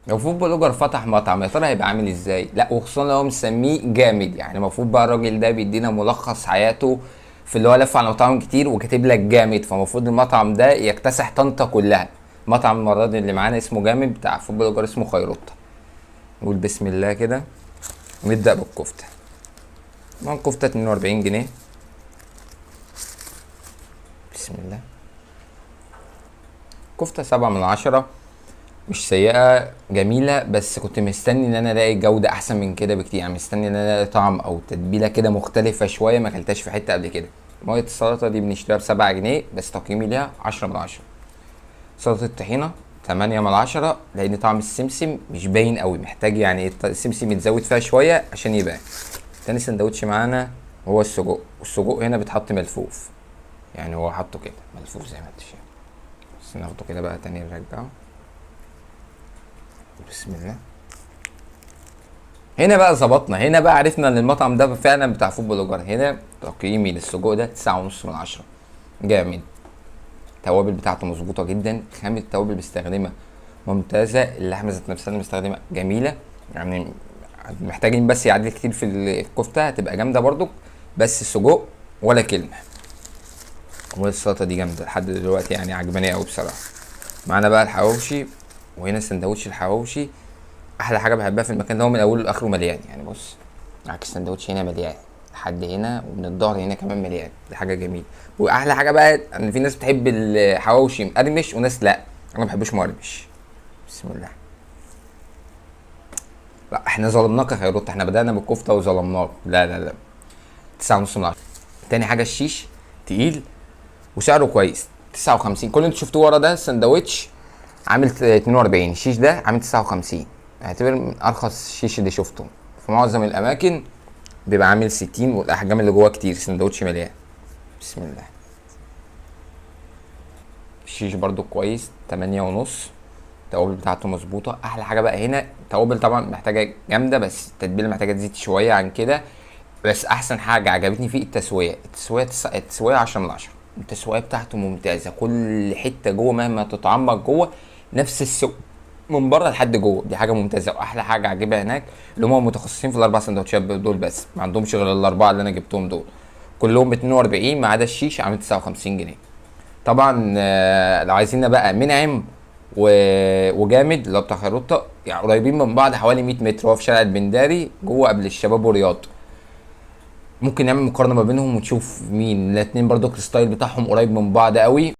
لو food blogger فتح مطعم يا ترى هيبقى عامل ازاي؟ لا وخصوصا لو هو مسميه جامد، يعني المفروض بقى الراجل ده بيدينا ملخص حياته في اللي هو لف على مطاعم كتير وكاتب لك جامد، فالمفروض المطعم ده يكتسح طنطا كلها. مطعم المرة دي اللي معانا اسمه جامد بتاع food blogger اسمه خيروطة. نقول بسم الله كده ونبدأ بالكفتة. طبعا الكفتة 42 جنيه. بسم الله. كفتة 7 من 10، مش سيئة، جميلة، بس كنت مستني ان انا الاقي جودة احسن من كده بكتير، يعني مستني ان انا الاقي طعم او تتبيلة كده مختلفة شوية ما اكلتهاش في حتة قبل كده. مية السلطة دي بنشتريها ب7 جنيه، بس تقييمي ليها 10 من 10. سلطة الطحينة 8 من 10، لأن طعم السمسم مش باين قوي، محتاج يعني السمسم يتزود فيها شوية عشان يبان. تاني سندوتش معانا هو السجق، والسجق هنا بيتحط ملفوف، يعني هو حاطه كده ملفوف زي ما انت شايف، بس ناخده كده بقى تاني نرجعه. بسم الله. هنا بقى ظبطنا، هنا بقى عرفنا ان المطعم ده فعلا بتاع food blogger. هنا تقييمي للسجق ده 9.5 من 10، جامد. التوابل بتاعته مظبوطة جدا، خامة التوابل بيستخدمها ممتازة، اللحمة ذات نفسها اللي مستخدمة جميلة، يعني محتاجين بس يعدل كتير في الكفتة هتبقى جامدة برضو، بس السجق ولا كلمة. والسلطة دي جامدة لحد دلوقتي، يعني عجباني قوي بصراحة. معانا بقى الحواوشي، وهنا سندوتش الحواوشي احلى حاجة بحبها في المكان ده، هو من اوله لاخره مليان، يعني بص معاك السندوتش هنا مليان لحد هنا، ومن الظهر هنا كمان مليان، دي حاجة جميلة. واحلى حاجة بقى ان في ناس بتحب الحواوشي مقرمش وناس لا، انا ما بحبوش مقرمش. بسم الله. لا احنا ظلمناك يا خيروت، احنا بدأنا بالكفته وظلمناك. لا لا لا، 9.5 من 10. تاني حاجة الشيش تقيل وسعره كويس 59، كل اللي انتوا شفتوه ورا ده سندوتش عامل 42، الشيش ده عامل 59، اعتبر من ارخص الشيش اللي شفته في معظم الاماكن بيبقى عامل 60، والاحجام اللي جوه كتير، سندوتش مليان. بسم الله. الشيش برضو كويس 8.5، التوابل بتاعته مظبوطة. احلى حاجة بقى هنا التوابل طبعا محتاجه جامدة، بس التتبيله محتاجه تزيد شوية عن كده، بس احسن حاجة عجبتني فيه التسوية، التسوية 10 من 10، التسوية بتاعته ممتازة، كل حتة جوه مهما تتعمق جوه نفس السوق من بره لحد جوه، دي حاجة ممتازة. واحلى حاجة عجبها هناك اللي هم متخصصين في الاربع سندوتشات دول بس، ما عندهمش غير الاربعة اللي انا جبتهم دول، كلهم ب 42 ما عدا الشيش عامل 59 جنيه. طبعا لو عايزين بقى منعم وجامد اللي هو بتاع خيروطه، يعني قريبين من بعض حوالي 100 متر، هو في شارع البنداري جوه قبل الشباب والرياض. ممكن نعمل مقارنة ما بينهم ونشوف مين الاتنين، برضو ال style بتاعهم قريب من بعض قوي.